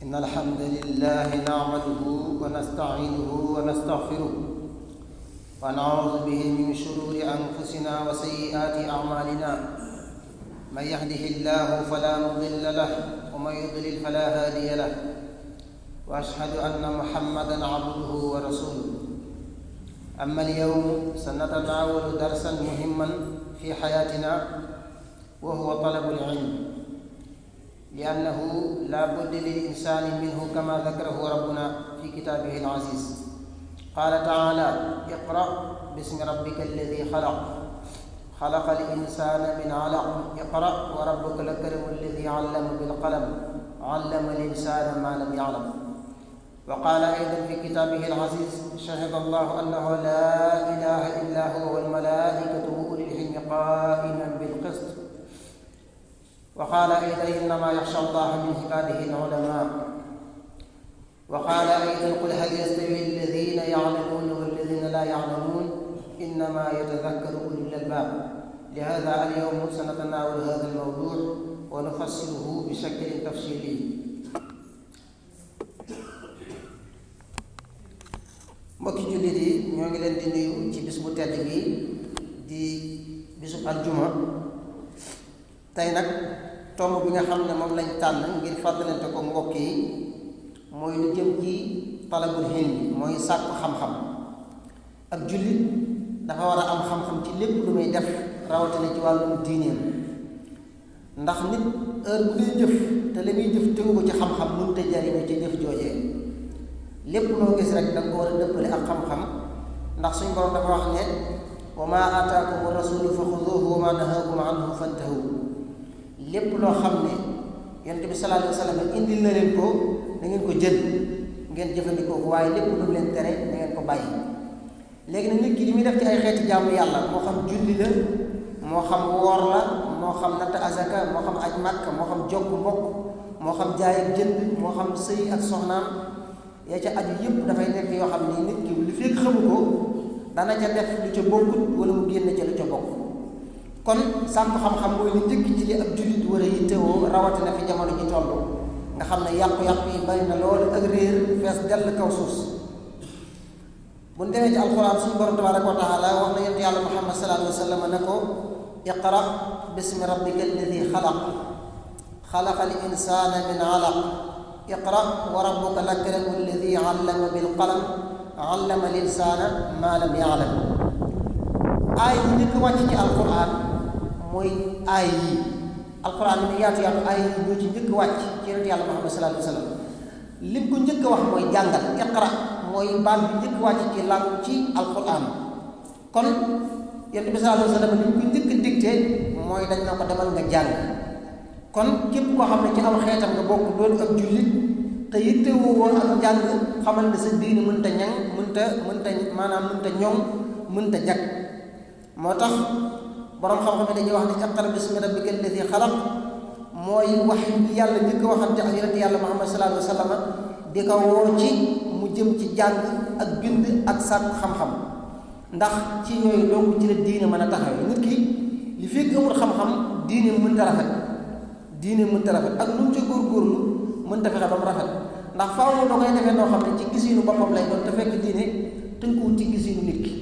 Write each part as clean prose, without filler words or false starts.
إن الحمد لله نعمده ونستعينه ونستغفره ونعوذ به من شرور أنفسنا وسيئات أعمالنا من يهده الله فلا مضل له ومن يضلل فلا هادي له وأشهد أن محمدا عبده ورسوله. أما اليوم سنتناول درسا مهما في حياتنا وهو طلب العلم، لأنه لا بد للإنسان منه كما ذكره ربنا في كتابه العزيز. قال تعالى: اقرأ باسم ربك الذي خلق خلق الإنسان من علق اقرأ وربك الأكرم الذي علم بالقلم علم الإنسان ما لم يعلم. وقال أيضا في كتابه العزيز: شهد الله أنه لا إله إلا هو والملائكة وأولي العلم قائما بالقسط. وقال أيضا: إنما يخشى الله من عباده العلماء. وقال أيضا: قل هل يستوي الذين يعلمون والذين لا يعلمون إنما يتذكر أولو الألباب. لهذا اليوم سنتناول هذا الموضوع ونفصله بشكل تفصيلي. mbokki jullit yi ñoo ngi leen di nuyu ci bis bu tedd bi di bisu aljuma. tey nag tomb bi nga xam ne moom lañ tànn ngir fàttalante ko mbokk yi mooy lu jëm ci talabul ilmi, mooy sàkku xam-xam. ak jullit dafa war a am xam-xam ci lépp lu muy def, rawatina ci wàllum diineem, ndax nit heure bu dee jëf te li muy jëf tegu ko ci xam-xam mënut a jariñu ci jëf joojee. lépp loo gis rek da nga ko war a dëppale ak xam-xam, ndax suñ borom dafa wax ne: wa maa aataakumu rasulu fa xuduuhu wa maa nahaakum anhu fantahu. lépp loo xam ne yonent bi sallallaahu alayhi wa sallam indil na leen ko da ngeen ko jël ngeen jëfandikoo ko, waaye lépp lu mu leen tere da ngeen ko bàyyi. léegi nag nit ki li muy def ci ay xeeti jaamu yàlla, moo xam julli la, moo xam woor la, moo xam natt azaka, moo xam aj Makka, moo xam jokk mbokk, moo xam jaay ak jënd, moo xam sëy ak soxnaam, yaa ca aju yëpp dafay nekk yoo xam ni nit ki li fekk xamu ko dana ca def lu ca bokkut wala mu génn ca lu ca bokk. kon sàkku xam-xam mooy li njëkk ci li ab jullit war a yittewoo, rawatina fi jamono ji toll nga xam ne yàqu-yàqu yi bari na loolu ak réer fees dell kaw suuf. bu ñu demee ci alxuraan suñu borom tabaaraka wa taala wax na yonent yàlla Muhammad sallallaahu alayhi wa sallam ne ko: iqra bismi rabbika alladi xalaq xalaqa al insaana min alaq iqra wa rabbuka al akramu alladi allama bil qalam allama al insaana maa lam ya'lam. aay yi njëkk wàcc ci alxuraan mooy aay yi. alxuraan li muy yaatu yaatu aay yi ñoo ci njëkk wàcc ci yonent yàlla Muhammad sallallaahu alayhi wa sallam. lim ko njëkk wax mooy jàngal. iqra mooy baat bi njëkk wàcc ci làngu ci alxuraan. kon yonent bi sallallaahu alayhi wa sallam li ñu ko njëkk dicté mooy dañ na ko demal nga jàng. kon képp koo xam ne ci aw xeetam nga bokk doon ak jullit te yittewoo woon ak njàng, xamal ne sa diine mënta ñaŋ, mënta ñoŋ, mënta jag. moo tax borom xam-xam yi dañuy wax ne iqra bismi rabbika alladi xalaq mooy wax bi yàlla njëkk waxante ak yonent yàlla Muhammad sallallaahu alayhi wa sallam di ko woo ci mu jëm ci jàng ak bind ak sàkku xam-xam, ndax ci yooyu donc ci la diine mën a taxawee. nit ki li fekk amul xam-xam diine mënta rafet. diine mënta rafet ak lu mu ca góorgóorlu mënta fexe ba mu rafet, ndax faaw da koy defee noo xam ne ci gisinu boppam lay doon te fekk diine tënkuwul ci gisinu nit ki.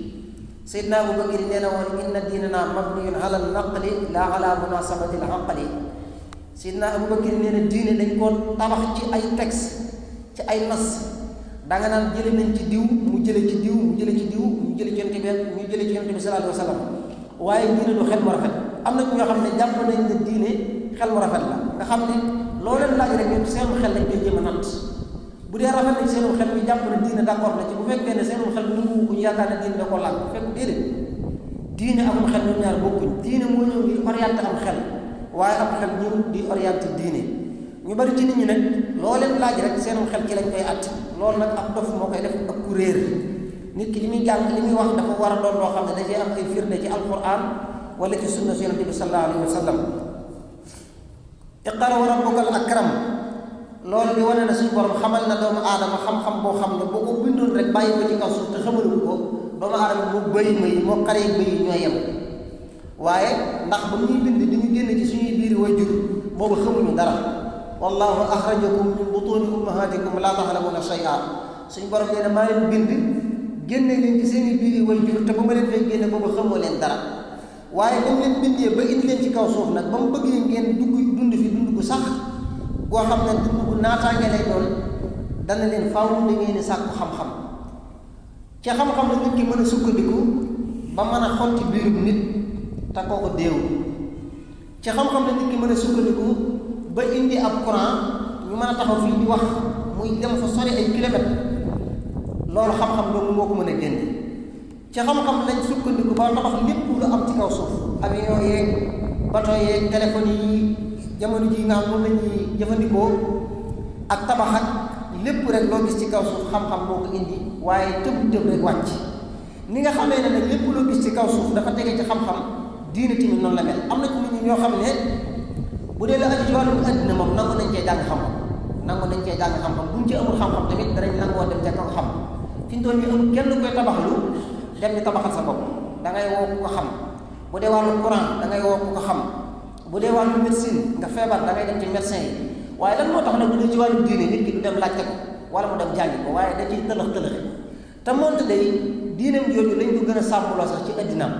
Seydina Abu Bakr nee na woon: inna diinana mabniyun ala naqli laa ala munasabati al aqli. Seydina Abu Bakr nee na diine dañ koo tabax ci ay texte, ci ay nas. danga naan jële nañ ci diw mu jële ci diw mu jële ci diw mu jële ci yonent bi ñu jële ci yonent bi sallallaahu alayhi wa sallam, waaye diine du xel mu rafet. am na ñoo xam ne jàpp nañ ne diine xel mu rafet la, nga xam ne loo leen laaj rek ñoom seenum xel lañ koy jéem a natt. bu dee rafet nañ seenum xel bi jàpp ne diine d'accord na ci, bu fekkee ne seenum xel nanguwu ko ñu yaakaar ne diine da ko laaj, bu fekk déedéet. diine amul xel ñoom ñaar bokkuñ. diine moo ñëw di orienté am xel, waaye am xel ñëw di orienté diine. ñu bari ci nit ñi nag loo leen laaj rek seenum xel ci lañ koy att. loolu nag ab dof moo koy def ak ku réer. nit ki li muy jàng li muy wax dafa war a doon loo xam ne da cee am ay firnde ci alquran wala ci sunna si yonent bi sallallaahu alayhi wa sallam. iqra wa rabbuka al akram loolu di wane na suñu borom xamal na doomu aadama xam-xam boo xam ne boo ko bindoon rek bàyyi ko ci kaw suuf te xamalu ko doomu aadama moo bëri may moo xaree bëri ñooy yem. waaye ndax ba ñuy bind di ñu génn ci suñuy biir wajur boobu xamuñu dara. wallahu axrajakum min butuni ummahatikum la taxlamuuna shay'a suñu borom nee na maa leen bind génne leen ci seen i biir way jur te ba ma leen fay génne boobu xamoo leen dara waaye ba mu leen bindee ba indi leen ci kaw suuf nag ba mu bëggee ngeen dund fi dund gu sax goo xam ne dund gu naataange lay doon dana leen faaw da ngeen sàkku xam-xam ci xam-xam la nit ki mën a sukkandiku ba mën a xotti biirub nit te kooku déewu ci xam-xam la nit ki mën a sukkandiku ba indi ab Quran ñu mën a taxaw fii di wax muy dem fa sori ay kilomètres loolu xam-xam doomu moo ko mën a génne ci xam-xam lañ sukkandiku ba tabax lépp lu am ci kaw suuf avion yeeg bateau yeeg téléphone yi jamono ji nga xam moom la ñuy jëfandikoo ak tabax ak lépp rek loo gis ci kaw suuf xam-xam moo ko indi waaye tëb rek wàcc ni nga xamee ne nag lépp loo gis ci kaw suuf dafa tege ci xam-xam diine tamit noonu la mel am na ci nit ñi ñoo xam ne bu dee la aju ci wàllum àddina moom nangu nañ cee jàng xam-xam buñ ci amul xam-xam tamit danañ nangoo dem ca kaw xam fi ñu toll nii amul kenn koy tabaxlu dem di tabaxal sa bopp da ngay woo ku ko xam bu dee wàllu courant da ngay woo ku ko xam bu dee wàllu médecine nga feebar da ngay dem ci médecin yi waaye lan moo tax nag bu dee ci wàllu diine nit ki du dem laajte ko wala mu dem jàngi ko waaye da ciy tëlëx-tëlëxi te moonte day diinam jooju lañ ko gën a sàmmloo sax ci addinaam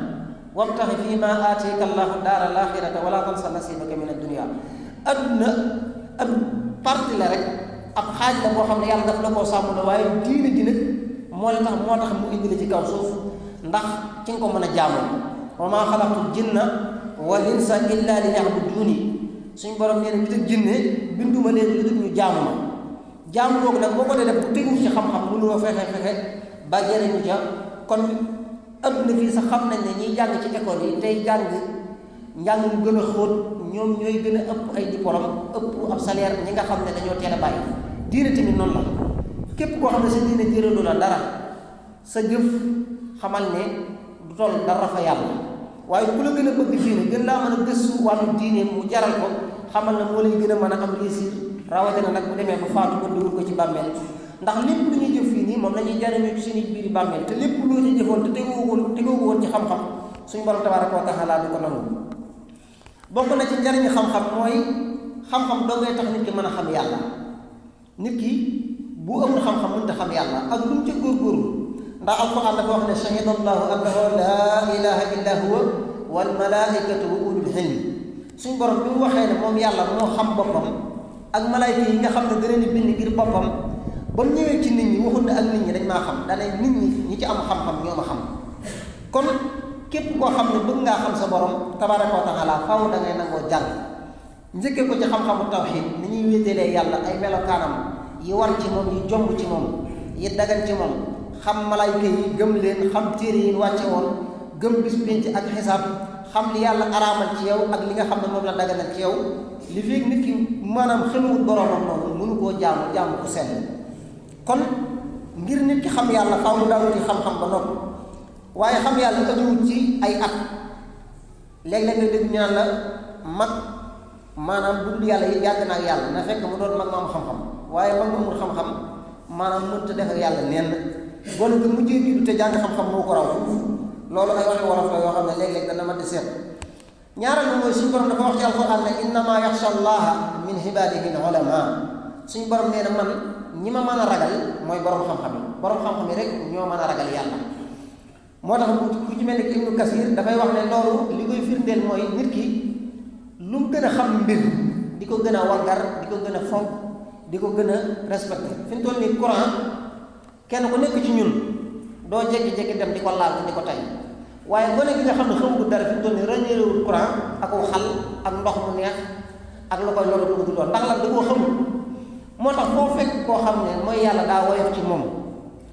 wabtaxi fii ma aatiika allahu daara laaxirata wala tansa nasibaka min addunia adduna ab parti la rek ab xaaj la boo xam ne yàlla daf la koo sàmmloo waaye diine ji nag moo tax mu indi la ci kaw suuf ndax ci nga ko mën a jaamoo wa maa xalaqtul jinna wal insa illa li ya'buduni suñ borom nee na nit ak jinne binduma leen lu dul ñu jaamu ma jaamu boobu nag boo ko dee def bu tegu ci xam-xam mënuloo fexe ba jëriñu ca kon adduna fii sax xam nañ ne ñiy jàng ci école yi tey jàng njàng mu gën a xóot ñoom ñooy gën a ëpp ay diplôme ëpp ab salaire ñi nga xam ne dañoo teel a bàyyi diine tamit noonu la képp koo xam ne sa diine jëralu la dara sa jëf xamal ne du toll dara fa yàlla waaye ku la gën a bëgg diine gën laa mën a gëstu wàllu diine mu jaral ko xamal na moo lay gën a mën a am réussir rawatina nag bu demee ba faatu ko dugal ko ci bàmmeel ndax lépp lu ñuy jëf fii nii moom la ñuy jariñu ci suñu biiri bàmmeel te lépp loo ci jëfoon te tegoo woon ci xam-xam suñu borom tabaaraka wa taala du ko nangu bokk na ci njariñu xam-xam mooy xam-xam doo ngay tax nit ki mën a xam yàlla nit ki bu amul xam-xam mënut a xam yàlla ak lu mu ca góorgóorlu ndax alquran dafa wax ne shahida allahu annahu laa ilaha illa huwa wal malaikatu wa ulul ilmi suñ borom bi mu waxee ne moom yàlla moo xam boppam ak malaayka yi nga xam ne da leen di bind ngir boppam ba mu ñëwee ci nit ñi waxul ne ak nit ñi dañ maa xam dane nit ñi ci am xam-xam ñoo ma xam kon képp koo xam ne bëgg ngaa xam sa borom tabaraka wa taala faaw da ngay nangoo jàng njëkkee ko ci xam-xamu tawxiid ni ñuy wéetelee yàlla ay melokaanam yi war ci moom yi jomb ci moom yi dagan ci moom xam malaayka yi gëm leen xam téere yi wàcce woon gëm bis pénc ak xisaab xam li yàlla araamal ci yow ak li nga xam ne moom la daganal ci yow li fekk nit ki maanaam xamuwut boroomam noonu mënu koo jaamu ku sell kon ngir nit ki xam yàlla faaw mu daawuti xam-xam ba noppi waaye xam yàlla ajuwut ci ay at léeg-léeg nga dégg ñaan la mag maanaam dund yàlla yi yàgg na ak yàlla na fekk mu doon mag ma am xam-xam waaye mag ma amul xam-xam maanaam mënut a def ak yàlla neen gone gi mujjee juddu te jàng xam-xam moo ko raw loolu ay waxi wolof la yoo xam ne léeg-léeg dana ma di seet ñaareel bi mooy suñu borom dafa wax ci alquran ne innama yaxsha allaha min ibadihi al ulama suñu borom nee na man ñi ma mën a ragal mooy borom xam-xam yi rek ñoo mën a ragal yàlla moo tax ku ci mel ni Ibnu Kasir dafay wax ne loolu li koy firndeel mooy nit ki lu mu gën a xam mbir di ko gën a waggar di ko gën a fonk di ko gën a respecté fi mu toll nii Quran kenn ku nekk ci ñun doo jékki-jékki dem di ko laal di ko tay waaye gone gi nga xam ne xamagul dara fi mu toll nii ràññeewul Quran ak xal ak ndox mu neex ak lu koy loolu dugg doon ndax lan da koo xamul moo tax foo fekk koo xam ne mooy yàlla daa woyof ci moom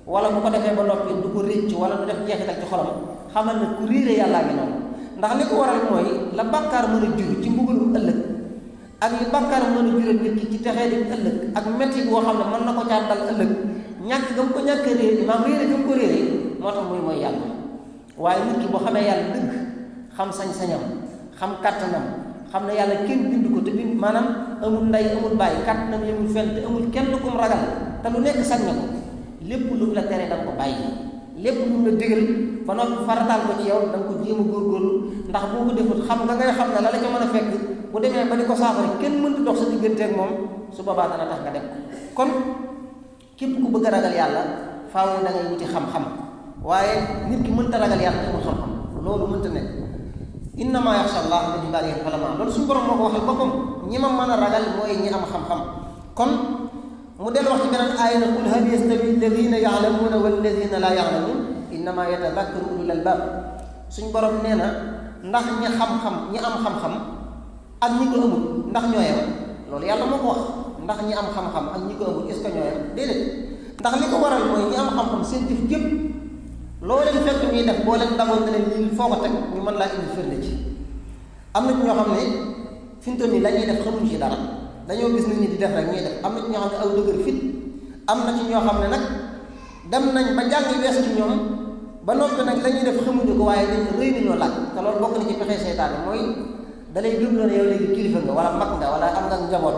wala bu ko defee ba noppi du ko récc wala du def jeexital ci xolam xamal ne ku riire yàllaa ngi noonu ndax li ko waral mooy la bàkkaar mën a jur ci mbugalum ëllëg ak li bàkkaar mën a jural nit ki ci texee di ëllëg ak metti boo xam ne mën na ko caa dal ëllëg ñàkk gam ko ñàkk réer maam réere gam ko réere moo tax muy mooy yàlla waaye nit ki boo xamee yàlla dëgg xam sañ-sañam xam kàttanam xam ne yàlla kenn bind ko te bind maanaam amul ndey amul bàyyi kàttanam yemul fenn te amul kenn kum ragal te lu nekk sañ na ko lépp lu mu la tere da nga ko bàyyi lépp lu mu la digal ba noppi farataal ko ci yow da nga ko jéem a góorgóorlu ndax boo ko defut xam nga ngay xam ne la la ca mën a fekk bu demee ba di ko saafara kenn mënta dox sa diggante ak moom su boobaa dana tax nga dem kon képp ku bëgg a ragal yàlla faaw da ngay wuti xam-xam waaye nit ki mënta ragal yàlla te amul xam-xam loolu mënta nekk innama yaxsha allah min ibaadihi ulama loolu suñu borom moo ko waxal boppam ñi ma mën a ragal mooy ñi am xam-xam kon mu del wax ci beneen aaya na qul hal yastawi alladina yaalamuuna walladina laa yaalamuun innama yatadakkaru ulul albab suñ borom nee na ndax ñi xam-xam ñi am xam-xam ak ñi ko amul ndax ñooyam loolu yàlla moo ko wax ndax ñi am xam-xam ak ñi ko amul est-ce que ñooyam déedéet ndax li ko waral mooy ñi am xam-xam seen jëf jëpp loo leen fekk ñuy def boo leen dagoon ne leen lii foo ko teg ñu mën laa indi firnde ci am na ci ñoo xam ne fi mu toll nii la ñuy def xamuñ ci dara dañoo gis nit ñi di def rek ñuy def am na ci ñoo xam ne aw dëgër fit am na ci ñoo xam ne nag dem nañ ba jàng wees ci ñoom ba noppi nag la ñuy def xamuñu ko waaye dañ rëy nañoo laaj te loolu bokk na ci pexe seytaane mooy da lay gëmloo ne yow léegi kilifa nga wala mag nga wala am nga njaboot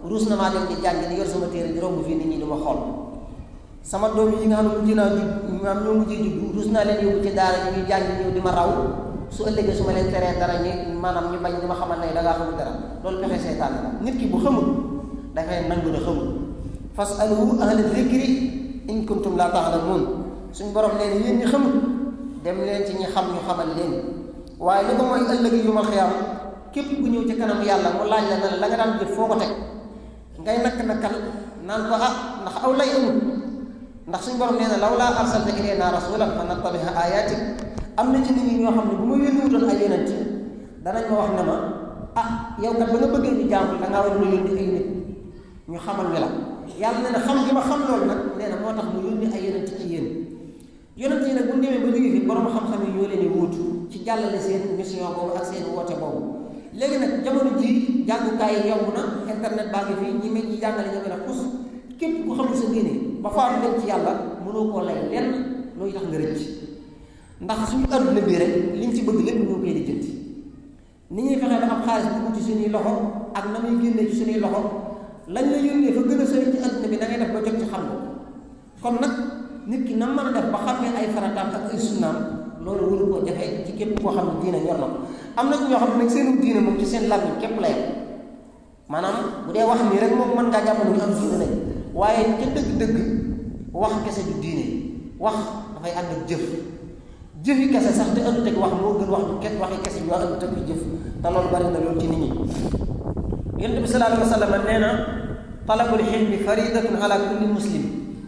ruus na maa dem di jàng di yor sama téere di romb fii nit ñi di ma xool sama doom yi nga xam ne mujj naa ju maam ñoo mujjee juddu ruus naa leen yóbbu ci daara ñuy jàng ñëw di ma raw su ëllëgee su ma leen teree dara ñu maanaam ñu bañ di ma xamal ne da ngaa xamul dara loolu pexe seytaane la nit ki bu xamul dafay nangu ne xamul fasalu ahla zikri in kuntum laa ta'lamuun suñ borom nee na yéen ñi xamul dem leen ci ñi xam ñu xamal leen waaye li ko mooy ëllëg yu ma xiyaam képp ku ñëw ci kanam yàlla mu laaj la ne la nga daan jëf foo ko teg ngay nakk-nakkal naan ko ndax aw lay amul ndax suñ borom nee na law laa arsalta ilayna rasulan fa nattabi'a ayatik am na ci nit ñi ñoo xam ne bu ma yónni wutoon ay yonent danañ ma wax ne ma yow kat ba nga bëggee ñu jaamu da ngaa war a yónni ay nit ñu xamal ñu la yàlla nee na xam gi ma xam loolu nag nee na moo tax mu yónni ay yonent ci yéen yonent yi nag bu ñu demee ba jógee fi borom xam-xam yi ñoo leen di wuutu ci jàllale seen mission boobu ak seen woote boobu léegi nag jamono ji jàngukaay yi yomb na internet baa ngi fii ñi mel ñi jàngale ñoo ngi def xus képp ku xamul sa diine ba faatu dem ci yàlla mënoo koo lay lenn looy tax nga rëcc ndax suñu adduna bii rek liñ ci bëgg lépp ñoo koy lijjanti ni ñuy fexee ba am xaalis bu ci suñuy loxo ak na muy génnee ci suñuy loxo lañ la yónnee fa gën a sori ci adduna bi da ngay def ba jot ci xam ko kon nag nit ki na mën a def ba xam ne ay farataam ak ay sunnaam loolu waru koo jafe ci képp koo xam ne diine ñor na ko am na ñoo xam ne nag seenu diine moom ci seen làmmiñ képp la yem maanaam bu dee wax nii rek moom mën ngaa jàpp ne ñu am diine lañ waaye ca dëgg-dëgg wax kese du diine wax dafay ànd ak jëf jëfi kese sax te ëllëg wax moo gën wax du kese waxi kese yoo ëllëg ak jëf te loolu bari na loolu ci nit ñi yonent bi sallallahu alayhi wa sallam nee na talabul ilmi faridatun ala kulli muslim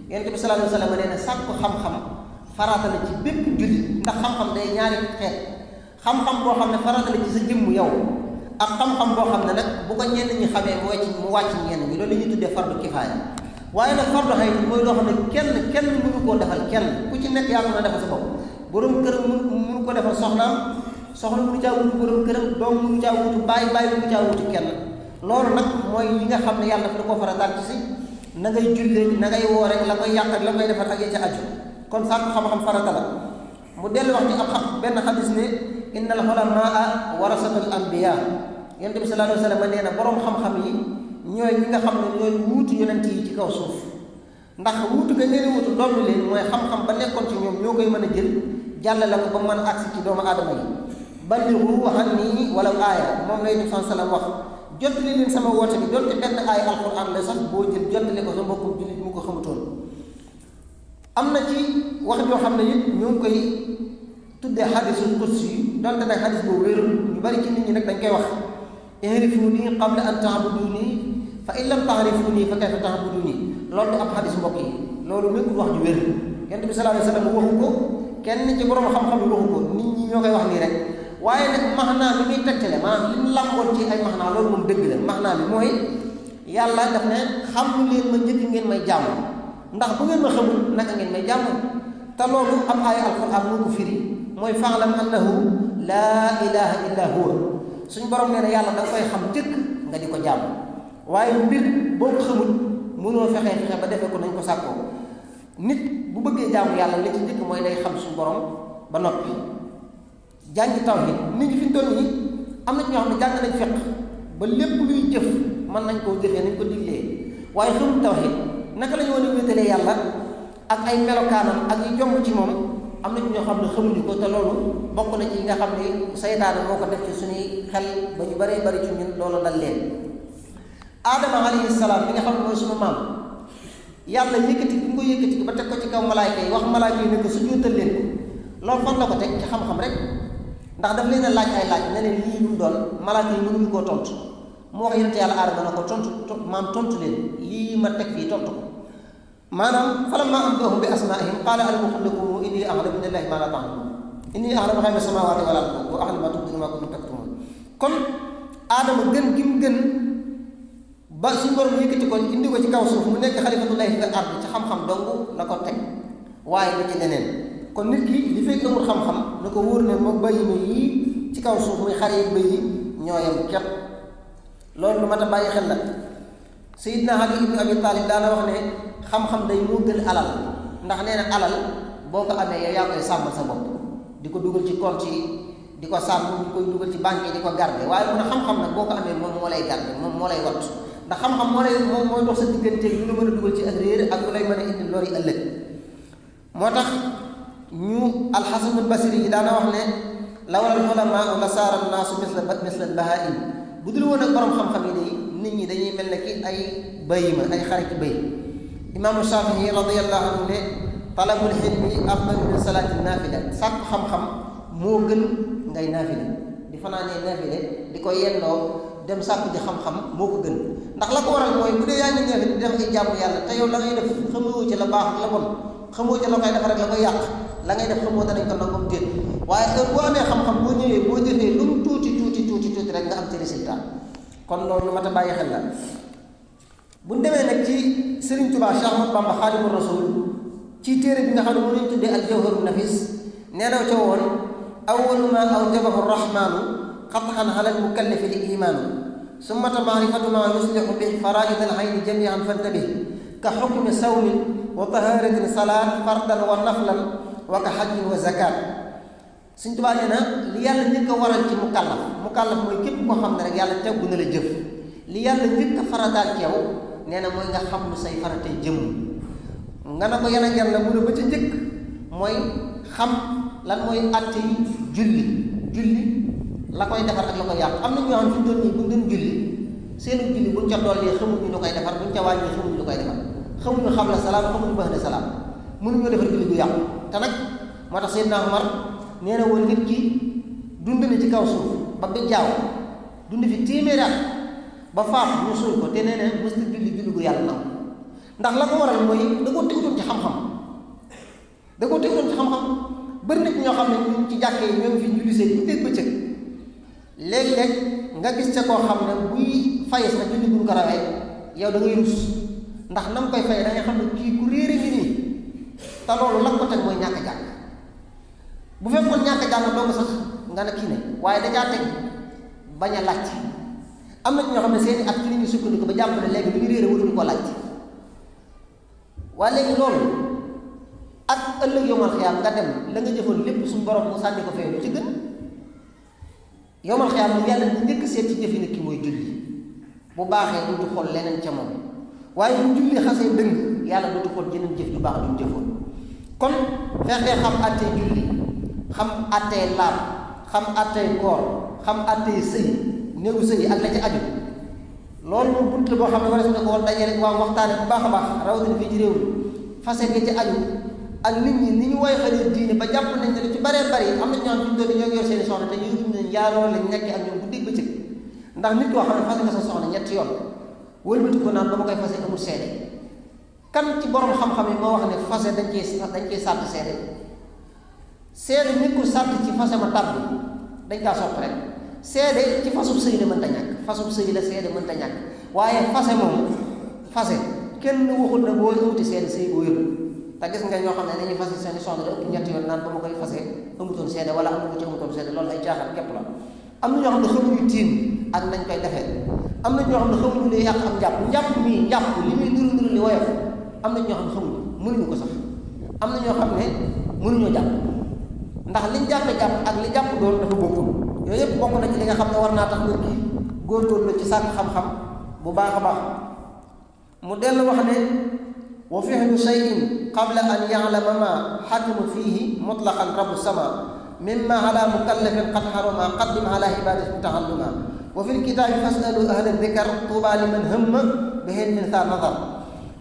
yonent bi sallallahu alayhi wa sallam nee na sàkku xam-xam farata la ci bépp jullit ndax xam-xam day ñaari xeet xam-xam boo xam ne farata la ci sa jëmm yow ak xam-xam boo xam ne nag bu ko ñenn ñi xamee mu wàcc ñenn ñi loolu la ñuy tuddee fardu kifaaya waaye nag fardu xëy mooy loo xam ne kenn mënu koo defal kenn ku ci nekk yaa mën a defal sa bopp borom këram mënu ko defal soxnaam soxna mënu caa wutu borom këram doom mënu caa wutu bàyyi mënu caa wutu kenn loolu nag mooy li nga xam ne yàlla dafa da koo farataal ci si na ngay jullee na ngay woore la koy yàq ak la koy defar ak ya ca aju kon sàkku xam-xam farata la mu dellu wax ci ab benn xadis ne inna al ulamaa warasatul anbiya yonent bi sallallahu alayhi wa sallam nee na borom xam-xam yi ñooy ñi nga xam ne ñooy wuutu yonent yi ci kaw suuf ndax wuutu ga leen wuutu dollu leen mooy xam-xam ba nekkoon ci ñoom ñoo koy mën a jël jàllale ko ba mën a agsi ci doomu aadama yi ballighu anni walaw aaya moom lay ni sallam wax jottali leen sama woote bi doonte benn aaya alquran la sax boo jël jottali ko sa mbokku jullit mu ko xamutoon am na ci wax joo xam ne it ñoo ngi koy tuddee xadisul qudsi yi donte nag xadis boobu wéerul ñu bari ci nit ñi nag dañ koy wax i'rifuni qabla an ta'buduni fa in lam ta'rifuni fa kayfa ta'buduni loolu du ab xadis mbokk yi loolu nekkul wax ju wér yonent bi sallallahu alayhi wa sallam waxu ko kenn ci borom xam-xam yi waxu ko nit ñi ñoo koy wax nii rek waaye nag maxnaa bi muy tegtale maanaam li mu làmboon ci ay maxnaa loolu moom dëgg la maxnaa bi mooy yàlla daf ne xam leen ma njëkk ngeen may jàmm ndax bu ngeen ma xamul naka ngeen may jàmm te loolu am aaya alquran moo ko firi mooy fa'lam annahu laa ilaha illa huwa suñ borom nee na yàlla da nga koy xam jëkk nga di ko jàmm waaye mbir boo ko xamul mënoo fexe ba defee ko nañ ko sàkkoo nit bu bëggee jaamu yàlla li ci njëkk mooy day xam suñu borom ba noppi jàngi tawhid nit ñi fi ñu toll nii am na ci ñoo xam ne jàng nañ fiqh ba lépp luy jëf mën nañ koo jëfee nañ ko diglee waaye xamul tawhid naka la ñu war a wéetalee yàlla ak ay melokaanam ak yu jomb ci moom am na ñoo xam ne xamuñu ko te loolu bokk na ci yi nga xam ne saytaane moo ko def ci suñuy xel ba ñu baree bari ci ñun loolu dal leen. Aadama alayhi salaam mi nga xam ne mooy suñu maam yàlla yëkkati bi nga ko yëkkati ba teg ko ci kaw malaayka yi wax malaayka yi ne ko su jóotal leen ko loolu fan la ko teg ci xam-xam rek ndax daf leen a laaj ay laaj ne leen lii lu doon malaayka yi mënuñu koo tontu mu wax yonent yàlla Aadama na ko tontu leen lii ma teg fii tontu ko maanaam falammaa anba'ahum bi asmaa'ihim qaala alam aqul lakum innii a'lamu mina llaahi maa laa ta'lamuun innii a'lamu ghayba samaawaati wal ardi wa a'lamu maa tubduuna wa maa kuntum taktumuun kon Aadama gën gi mu gën ba suñu borom yëkkati ko indi ko ci kaw suuf mu nekk xalifatullaahi fil ardi ci xam-xam dong la ko teg waaye lu ci leneen kon nit ki li fekk amul xam-xam na ko wóor ne moom bàyyi ma yii ci kaw suuf muy xar yi bëy yi ñoo yem képp loolu lu mat a bàyyi xel la. Sayyidina Ali ibn Abi Talib daana wax ne xam-xam day moo gën alal ndax nee na alal boo ko amee yow yaa koy sàmmal sa bopp di ko dugal ci compte yi di ko sàmm di koy dugal ci banque yi di ko garder waaye mun a xam-xam nag boo ko amee moom moo lay garder moom moo lay wattu ndax xam-xam moom mooy dox sa diggante lu la mën a dugal ci ak réer ak lu lay mën a indi lor yi ëllëg moo tax ñu alxasanul basri yi daana wax ne lawlal ulamaa la saara naasu misla al-bahaa'im bu dul woon ak borom xam-xam yi day nit ñi dañuy mel ne ki ay bayima ay xarit bëy imaamu Shaafi'i radiyallahu anhu ne talabul ilmi afdalu min salaati naafila sàkku xam-xam moo gën ngay naafile di fanaanee naafile di ko yendoo dem sàkku ji xam-xam moo ko gën ndax la ko waral mooy bu dee yaa ngi naafile di def ay jàmm yàlla te yow la ngay def xamoo ci la baax ak la bon xamoo ci la koy defar ak la koy yàq la ngay def xamoo danañ ko nangam déet waaye heure boo amee xam-xam boo ñëwee boo jëfee lu mu tuuti rek nga am ci résultat kon loolu lu mat a bàyyi xel la bu ñu demee nag ci Serigne Touba Cheikh Ahmadou Bamba Xaadimu Rasuul ci téere bi nga xam ne moo ñu tuddee al Jawharun Nafis nee na ca woon awwalu ma awjabahu rahmaanu qat'an ala al mukallafi li imaanu summata maarifatu ma yuslihu bi faraa'id al ayni jamii'an fantabih ka xukmi sawmin wa tahaaratin salaat fardan wa naflan wa ka hajjin wa zakaat Sëñ Tuubaa nee na li yàlla njëkk a waral ci mukallaf mooy képp koo xam ne rek yàlla teggu na la jëf li yàlla njëkk a farataal ci yow nee na mooy nga xam lu say faratay jëmm nga ne ko yan ak yan la mu ne ba ca njëkk mooy xam lan mooy àtte yi julli la koy defar ak la koy yàq am na ñoo xam ne fi ñu doon nii bu ñu doon julli seenu julli buñ ca dolli xamuñu lu koy defar buñ ca wàññi xamuñu lu koy defar xamuñu xam la salaam xamuñu baax na salaam mënuñoo defar julli bu yàqu te nag moo tax Seydina Umar nee na woon nit ki dund na ci kaw suuf ba bi jaaw dund fi téeméeri at ba faatu ñu suul ko te nee na mës na julli gu yàlla na ndax la ko waral mooy da koo tegutoon ci xam-xam bëri nit ñoo xam ne ñu ci jàkkee yi ñoom fi julli seen bu dégg bëccëg léeg-léeg nga gis ca koo xam ne buy fay sax julli buñ ko rawee yow da ngay rus ndax na mu koy fay da nga xam ne kii ku réere ngi nii te loolu la ko teg mooy ñàkk jàng bu fekkoon ñàkk jàng doo ko sax nga ne kii ne waaye dajaa teg bañ a laaj am na ñoo xam ne seeni at ci li ñuy sukkandiku ba jàpp ne léegi lu ñu réere waruñu ko laaj waaye léegi loolu ak ëllëg yowmal xiyaam nga dem la nga jëfoon lépp suñu borom mu sànni ko fee lu ci gën yowmal xiyaam yàlla ñu njëkk seet ci jëfi nit ki mooy julli bu baaxee duñu xool leneen ca moom waaye bu julli xasee dëng yàlla dootu xool jeneen jëf ju baax du mu jëfoon kon fexee xam àttee julli xam àttee laab xam àttee koor xam àttee sëy néegu sëy ak la ci aju loolu moom bunt la boo xam ne war na ko war dajee rek waa waxtaane bu baax a baax rawatina fii ci réew mi fase nga ci aju ak nit ñi ni ñu woy xale diine ba jàpp nañ ne lu ci baree bari am na ñoo xam ne doon ñoo ngi yor seeni soxna te yëguñu ne njaaloo lañ nekkee ak ñoom bu dégg bëccëg ndax nit koo xam ne fase nga sa soxna ñetti yoon wëlbati ko naan ba ma koy fase amul seede kan ci borom xam-xam yi moo wax ne fase dañ cee sàtt seede nekkul sàtt ci fase ma tàbbi dañ kaa sopp rek seede ci fasub sëy la mënta ñàkk fasub sëy la seede mënta ñàkk waaye fase moom fase kenn waxul na boo wuti seede sëy boo yëpp te gis nga ñoo xam ne dañuy fase seeni soxna da ëpp ñetti yoon naan ba ma koy fase amutoon seede wala amu ci amutoon seede loolu ay caaxaan képp la am na ñoo xam ne xamuñu tiim ak nañ koy defee am na ñoo xam ne xamuñu li yàq am njàpp li muy nuru li woyof am na ñoo xam ne xamuñu mënuñu ko sax am na ñoo xam ne mënuñoo jàpp ndax liñ jàppe jàpp ak li jàpp doon dafa bokkul yooyu yëpp bokk na ci li nga xam ne war naa tax nit ki góorgóorlu ci sàkk xam-xam bu baax a baax mu dellu wax ne wa fihlu shay'in qabla an ya'lama ma xakimu fiihi mutlaqan rabu sama mimma ala mukallafin qad haruma qaddim ala ibadati taalluma wa fil kitaabi fasalu ahla dikar tuuba liman hamma bihin min sa nazar.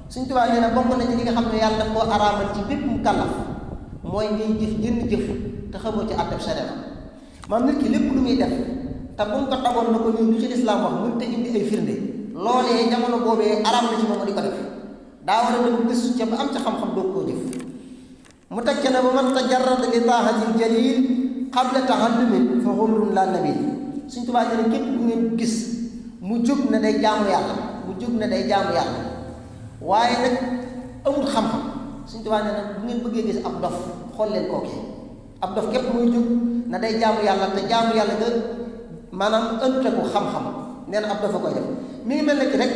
Sëñ Tuubaa nee na bokk na ci li nga xam ne yàlla daf koo araamal ci bépp mukallaf mooy ngay jëf jënn jëf te xamoo ci àtteb sharia. maam nit ki lépp lu muy def te bu mu ko tagoon na ko nii lu ci lislaam wax mënut a indi ay firnde loolee jamono boobee araam na ci moom di ko def daa war a dem gëstu ca ba am ca xam-xam doog koo jëf. mu teg ca ne ba man tajarrada li taahatil jalil qabla tahallumin fa xurrun la nabil. Sëñ Tuubaa nee na képp ku ngeen gis mu jóg ne day jaamu yàlla mu jóg ne day jaamu yàlla waaye nag amul xam-xam. Sëñ Tuubaa nee na bu ngeen bëggee gis ab dof xool leen kookee ab dof képp muy jóg na day jaamu yàlla te jaamu yàlla nga maanaam ënte ko xam-xam nee na ab dof a koy def. mi ngi mel ne ki rek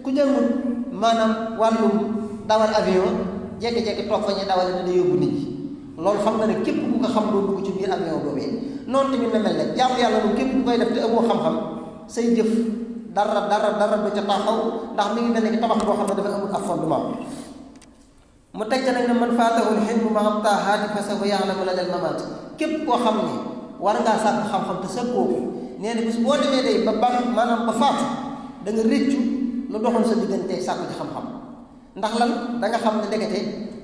ku jëngul maanaam wàllum dawal avion jékki-jékki toog fa ñuy dawale ne da yóbbu nit ñi loolu xam nga ne képp ku ko xam doo dugg ci biir avion boobee. noonu tamit na mel ne jaamu yàlla moom képp ku koy def te amoo xam-xam say jëf dara du ca taxaw ndax mi ngi mel ne ki tabax boo xam ne dafa amul ab fondement. mu teg ca nag ne man faatahul xilmu ma am taahaati fa sawfa ya'lamu la del mamaati képp koo xam ne war ngaa sàkk xam-xam te sëkkoo ko nee na bis boo demee day ba maanaam ba faatu da nga réccu lu doxoon sa diggante sàkku ci xam-xam. ndax lan da nga xam ne ndekete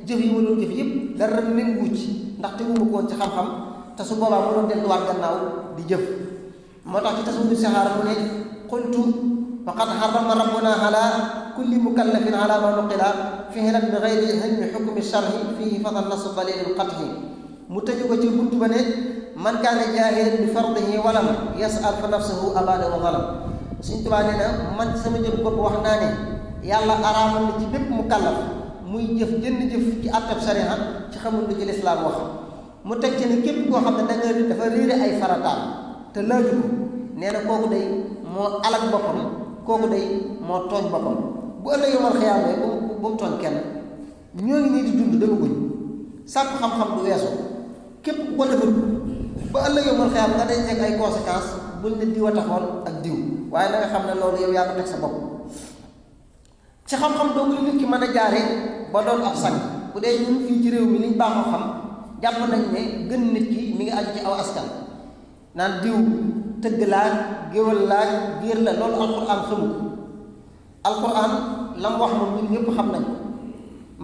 jëf yi ma doon jëf yëpp dara leen wucc ndax teguma ko woon ci xam-xam te su boobaa mu doon delluwaat gannaaw di jëf. moo tax ci tasawudu sixaara mu ne qultu faqad harrama rabbuna ala kulli mukallafin ala ma nuqila fi'lan bi ghayri ilmi hukmi shar'i fihi fadal nasu dalilul qat'i. mu tëju ko ci buntu ba ne man kaana jaahilan bi fardihi walam yas'al fa nafsuhu abada wa zalam. Sëñ Tuubaa nee na man sama jëm bopp wax naa ne yàlla araamal na ci bépp mukallaf muy jëf jënd jëf ci àttab sariya ci xamul lu ci lislaam wax. mu teg ci ne képp koo xam ne dafa réere ay farataam te laaju ko nee na kooku day moo alak boppam kooku day moo tooñ boppam. bu ëllëgee yomal xiyaamee bu mu tooñ kenn ñoo ngi nii di dund demaguñ sàkku xam-xam du weesu képp ku ko deful ba ëllëgee yomal xiyaam nga day teg ay conséquences buñ ne diw a taxoon ak diw waaye na nga xam ne loolu yow yaa ko teg sa bopp. ci xam-xam doogu li nit ki mën a jaare ba doon ab sang bu dee ñun fii ci réew mi liñ baaxoo xam jàpp nañ ne gën nit ki mi ngi aju ci aw askan naan diw tëgg laaj géwal laaj géer la loolu alquran xamu ko. alquran la mu wax moom ñun ñëpp xam nañ ko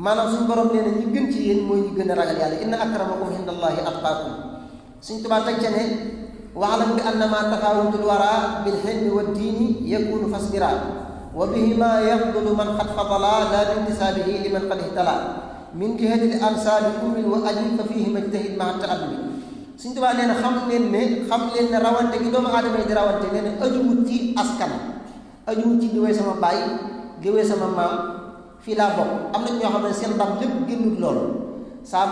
maanaam suñu borom nee na ñi gën ci yéen mooy ñi gën a ragal yàlla inna akramakum indallahi atqaakum. Sëñ Tuubaa teg ca ne wa'lam bi annama tafawutul wara bil hilmi wa diini yakunu fasbira wa bihima yafdulu man qad fadala la bintisaabihi liman qad ihtala min jihati l ansaabi ummin wa ajin fa fihima ijtahid maa ta'addubi. Sëñ Tuubaa nee na xam leen ne rawante gi doomu aadama yi di rawante nee na ajuwut ci askan ajuwut ci diwee sama baay diwee sama maam fii laa bokk. am na ñoo xam ne seen ndam lépp génnut loolu saa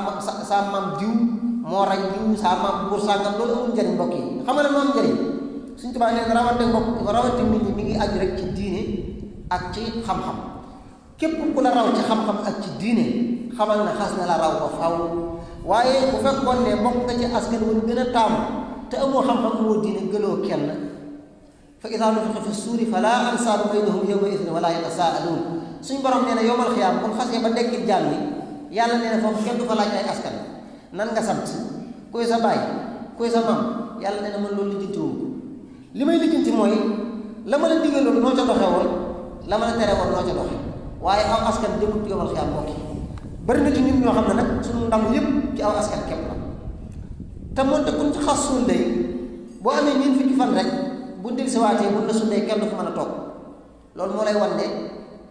maam diw moo rey diw saa maam buur sàngam loolu amul njëriñ mbokk yi xam nga ne noonu njëriñ. Sëñ Tuubaa nee na rawante nit ñi mi ngi aju rek ci diine ak ci xam-xam képp ku la raw ci xam-xam ak ci diine xamal na xas na la raw ba faw. waaye bu fekkoon ne bokk nga ci askan wu gën a taamu te amoo xam-xam amoo diine gënoo kenn fa idaa nufixa fi suuri falaa ansaaba baynahum yawma idin wala yatasaaluun. suñ borom nee na yowmal xiyaam bu xasee ba dekkil jaam yi yàlla nee na foofu kenn du fa laaj ay askan nan nga sant kuy sa baay kuy sa maam yàlla nee na man loolu lijjanti wu li may lijjanti mooy la ma la digaloon noo ca doxe woon la ma la tere woon noo ca doxe waaye aw askan jëmut yowmal xiyaam mbokk yi bari na ci nit ñoo xam ne nag suñu ndam yëpp ci aw askan képp la te moonte kuñ ci xas suul day boo amee ñeent fukki fan rek bu ndil si waatee bu la sundee kenn du fa mën a toog loolu moo lay wan ne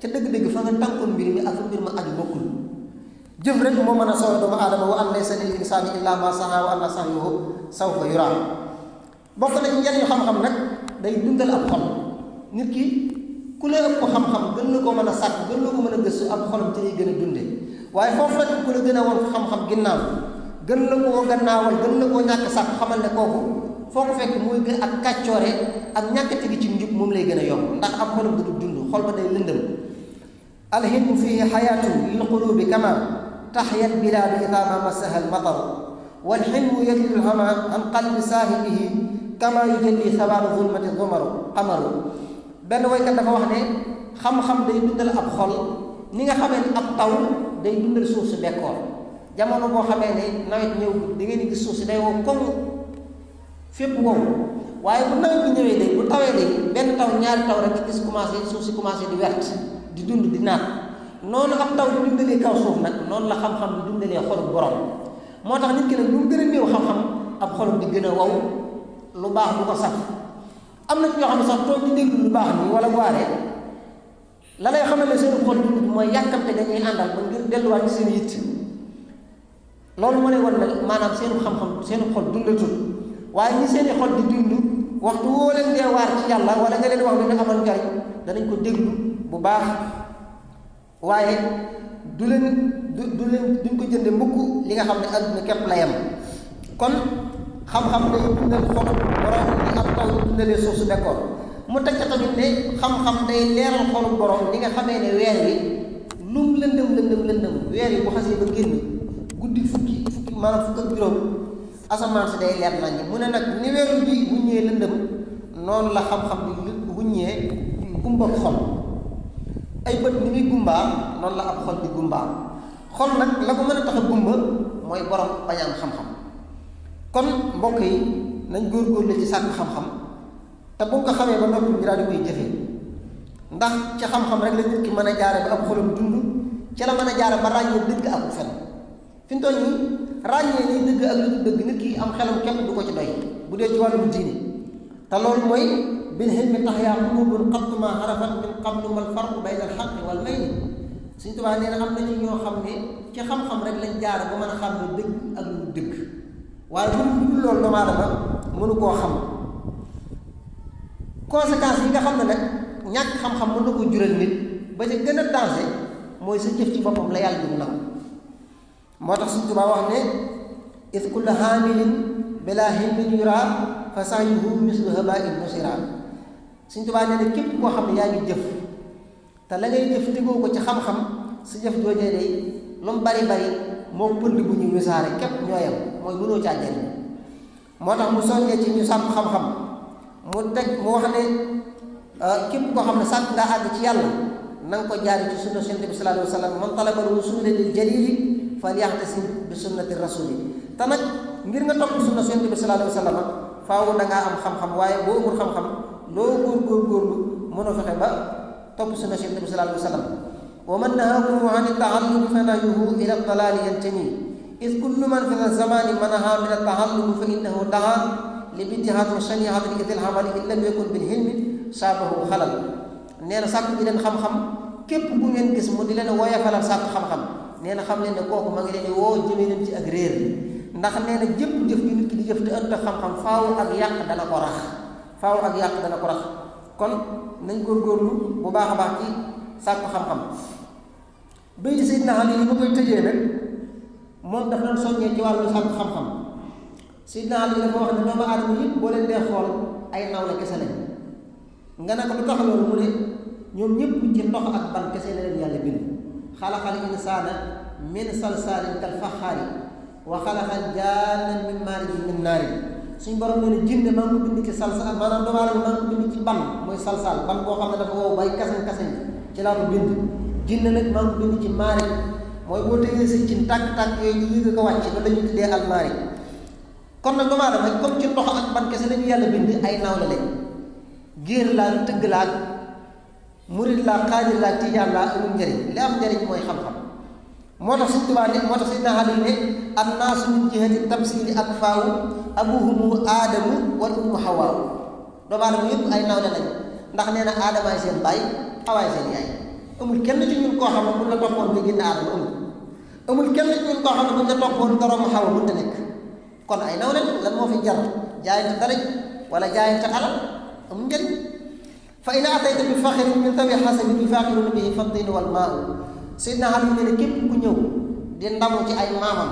ca dëgg-dëgg fa nga tànkoon mbir mi ak fa mbir ma aju bokkul. jëf rek moo mën a sawar doomu aadama wa an laysa lil insaani illa ma sa'a wa anna sa'yahu sawfa yuraa. bokk na ci njariñu xam-xam nag day dundal ab xol nit ki ku la ëpp ko xam-xam gën la ko mën a sàkk gën la ko mën a gëstu ab xolam ci lay gën a dunde waaye foofu rek ku la gën a woon xam-xam ginnaaw gën la koo gannaawal gën la koo ñàkk sàkk xamal ne kooku foo ko fekk muy gën ak kàccoore ak ñàkk tegi ci njub moom lay gën a yomb ndax ab xolam du dund xol ba day lëndëm. alhilmu fihi xayaatun lil qulubi kama taxyal bilaadu idaa ma massaha al matar wal xilmu yajli al hama an qalbi saahibihi kama yujalli sawaadu zulmati zumaru qamaru. benn woykat dafa wax ne xam-xam day dundal ab xol ni nga xamee ne ab taw day dundal suuf si bekkoor jamono boo xamee ne nawet ñëw da ngeen di gis suuf si day wow koŋ fépp wow waaye bu nawet bi ñëwee day bu tawee day benn taw ñaari taw rek nga gis commencé suuf si commencé di wert di dund di naat noonu ab taw di dundalee kaw suuf nag noonu la xam-xam di dundalee xolu borom moo tax nit ki nag lu mu gën a néew xam-xam ab xolam di gën a wow lu baax du ko saf am na ci ñoo xam ne sax toog di déglu lu baax nii wala waaree la lay xamal ne seen xol dund mooy yàkkamte dañuy àndal ba ngir delluwaat ci seen yitt loolu moo lay wan ne maanaam seen xam-xam seen xol dundatul waaye ñi seen i xol di dund waxtu woo leen dee waar ci yàlla wala nga leen wax lu ñu amal njariñ danañ ko déglu bu baax waaye du leen duñ ko jënde mukk li nga xam ne adduna képp la yem kon xam-xam day dundal xolu borom li ab taw dundalee suuf su bekkoor mu teg ca tamit ne xam-xam day leeral xolu borom li nga xamee ne weer wi lum lëndëm weer yi bu xasee ba génn guddi fukki maanaam fukk ak juróom asamaan si day leer nañ mu ne nag ni weer bi wuññee lëndëm noonu la xam-xam di wuññee gumba xol ay bët ni muy gumbaa noonu la ab xol di gumbaa xol nag la ko mën a tax a gumba mooy borom bañaan xam-xam kon mbokk yi nañ góorgóorlu ci sàkk xam-xam te bu nga ko xamee ba noppi ñu daal di koy jëfee ndax ci xam-xam rek la nit ki mën a jaare ba ab xolam dund ci la mën a jaare ba ràññee dëgg ak fen fi mu toll nii ràññee liy dëgg ak lu dëgg nit ki am xelam képp du ko ci doy bu dee ci wàllum diine te loolu mooy bil hilmi tax yaa qulubun qattu ma arafat min qablu mal farqu bayna al haqqi wal mayl Sëñ Tuubaa nee na am nañu ñoo xam ne ci xam-xam rek lañ jaare ba mën a xam ne dëgg ak lu dëgg waaye bu dul loolu doomu aadama mënu koo xam conséquences yi nga xam ne nag ñàkk xam-xam mën na ko jural nit ba ca gën a danger mooy sa jëf ci boppam la yàlla du nangu moo tax Sëñ Tuubaa wax ne id kulla haamilin bila hilmin yura fa sa'yuhu mislu habaa'in nusira Sëñ Tuubaa nee na képp koo xam ne yaa ngi jëf te la ngay jëf tegoo ko ci xam-xam sa jëf joojee day lu mu bari moo pënd bu ñu wisaare képp ñooyam mooy mënoo caa jëriñ moo tax mu soññee ci ñu sàkk xam-xam mu wax ne képp koo xam ne sàkk nga àgg ci yàlla na nga ko jaari ci sunna Yonent bi sallallahu alayhi wa sallam man talaba al-wusula lil jalili falyaxtasim bi sunnati rasuli te nag ngir nga topp sunna Yonent bi sallallahu alayhi wa sallam faaw da ngaa am xam-xam waaye boo amul xam-xam loo góorgóorlu mënoo fexe ba topp sunna Yonent bi sallallahu alayhi wa sallam wa man nahaakum an at-ta'allumi fa nahyuhu ila ad-dalali yantami id kullu man fi zamani manaha min at-ta'allumi fa innahu daa li bid'atin shani'atin idil amali in lam yakun bil hilmi saabahu xalal nee na sàkk bi leen xam-xam képp bu ngeen gis mu di leen woyofalal sàkk xam-xam nee na xam leen ne kooku ma ngi leen di woo jëmee leen ci ak réer ndax nee na jëpp jëf ji nit ki di jëf te ënt xam-xam faaw ak yàq dana ko rax kon nañ góorgóorlu bu baax a baax ci sàkk xam-xam bay di Seydina Ali li ma koy tëjee nag moom daf doon soññee ci wàllu sàkk xam-xam Seydina Ali dafa wax ne doomu aadama yëpp boo leen dee xool ay nawle kese lañ nga ne ko lu tax loolu mu ne ñoom ñëpp ci ndox ak ban kese la leen yàlla bind xalaqal insaana min salsaalin kal faxaari wa xalaqal jaanna min maarijin min naarin suñ borom nee na jinne maa ngi ko bind ci salsaal maanaam doomu aadama maa ngi ko bind ci ban mooy salsaal ban boo xam ne dafa wow bay kasañ ci laa ko bind jinne nag maa ngi ko bind ci maari mooy boo tegee sa cin tàkk-tàkk yooyu yéeg ko wàcc ba dañu tuddee almaari kon nag doomu aadama comme ci ndox ak ban kese lañu yàlla bind ay nawle lañ géer laa tëgg laa murid laa xaadir laa tijaan laa amul njëriñ li am njëriñ mooy xam-xam moo tax Sëñ Tuubaa ne moo tax Seydina Ali ne annaasu min jihati tamsili ak faawu abuhumu aadamu wal ummu hawaaw doomu aadama yëpp ay nawle lañ ndax nee na aadamaay seen baay xawaay seen yaay amul kenn ci ñun koo xam ne bu la toppoon nga génn aadama amul kenn ci ñun koo xam ne bu la toppoon doromu xaw a mënta nekk kon ay nawle lan moo fi jar jaayante daraj wala jaayante alal amul njëriñ fa in atayta bi faxirin min tawi xasabi bi faxiruna bihi faddin wal maa Seydina Ali ne ne képp ku ñëw di ndamu ci ay maamam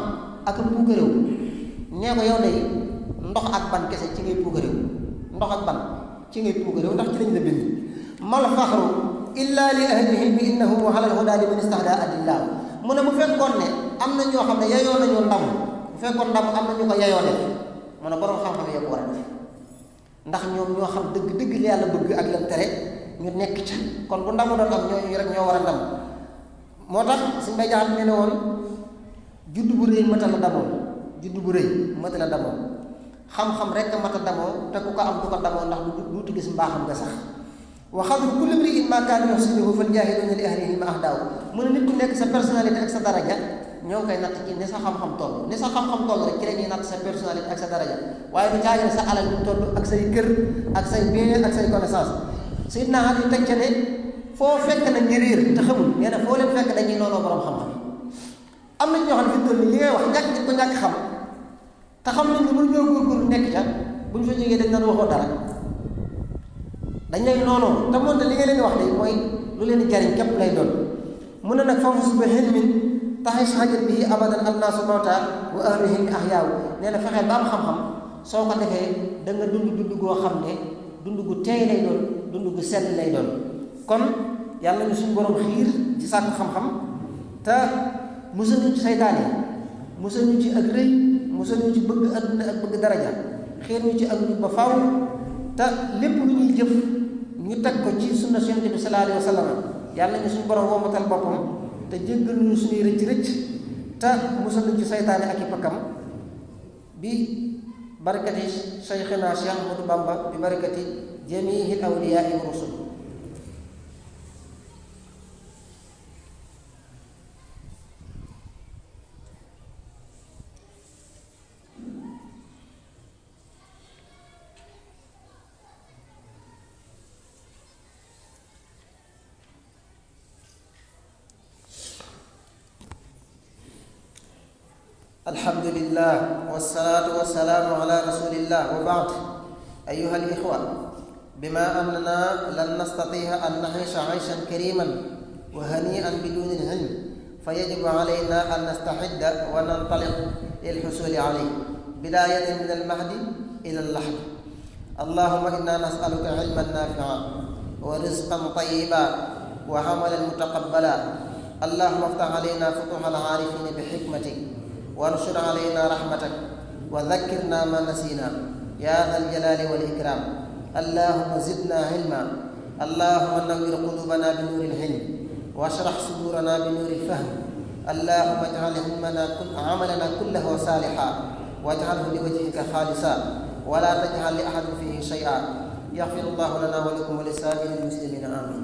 ak puukaréew nee ko yow de ndox ak ban kese ci ngay puukaréew ndox ak ban ci ngay puukaréew ndax ci lañ la bind mal faxru illa li ahlihi bi innahu ala al-huda liman istahda adillah mu ne bu fekkoon ne am na ñoo xam ne yayoo nañu ndamu bu fekkoon ndamu am na ñu ko yayoo def mu ne borom xam-xam yee ko war a def ndax ñoom ñoo xam dëgg li yàlla bëgg ak lam tere ñu nekk ca kon bu ndamu doon am ñooñu rek ñoo war a ndam moo tax suñ bay jaxam ne ne woon judd bu rëy mata la damoo judd bu rëy mata la damoo xam-xam rek mata damoo te ku ko am du ko damoo ndax duuti gis mbaaxam nga sax wa xadru kulli mri'in ma kaana yuhsinuhu fal jaahiluuna li ahlihi ma ahdaw mu ne nit ku nekk sa personnalité ak sa daraja ñoo ngi koy natt ci ni sa xam-xam toll ni sa xam-xam toll rek ci la ñuy natt sa personnalité ak sa daraja waaye du caagin sa alal bu toll ak say kër ak say bien ak say connaissance Seydina Ali teg ca ne foo fekk na ñi réer te xamul nee na foo leen fekk dañuy noonoo borom xam-xam am na ñoo xam ne fi mu toll nii li ngay wax ñàkk nit ko ñàkk xam te xam nañ ne mënu ñoo góorgóorlu nekk ca bu ñu fa jógee dañ naan waxoo dara dañ lay noonoo te moonte li nga leen wax de mooy lu leen di jariñ képp lay doon mun na nag foofu suba xilmin taxis xajat bii abadan annaasu mawta wa ahlihim ahyaaw nee na fexeel ba am xam-xam soo ko defee da nga dund goo xam ne dund gu teey lay doon dund gu sell lay doon kon yàlla ñu suñu borom xiir ci sàkk xam-xam te musal ñu ci saytaane musal ñu ci ak rëy musal ñu ci bëgg adduna ak bëgg daraja xiir ñu ci ak ñu ba faaw te lépp lu ñuy jëf ñu teg ko ci sunna Yonent bi sallallahu alayhi wa sallam yàlla ñu suñu borom womatal boppam te jéggal ñu suñuy rëcc te musal ñu ci saytaane ak i pakkam bi barakati Cheikhina Cheikh Ahmadou Bamba bi barakati jamiihil awliyaa wa rusul alhamdulillah wasalaatu wasalaamu ala rasulillah wa baad ayuha alixwa bima annana lan nastatiha an naxiisha aysan kariman wa hanian biduni ilhilm fa yajibu alayna an nastaxidda wa nantaliq lilxusuli alayh bidayatan min almahdi ila allahd allahuma inna nasaluka ilman nafia wa rizqan tayiba wa amalan mutaqabbala allahuma aftax alayna futuha alaarifina bixikmatik وانشر علينا رحمتك وذكرنا ما نسينا يا ذا الجلال والإكرام اللهم زدنا علما اللهم نور قلوبنا بنور العلم واشرح صدورنا بنور الفهم اللهم اجعل عملنا كله صالحا واجعله لوجهك خالصا ولا تجعل لأحد فيه شيئا يغفر الله لنا ولكم ولسائر المسلمين آمين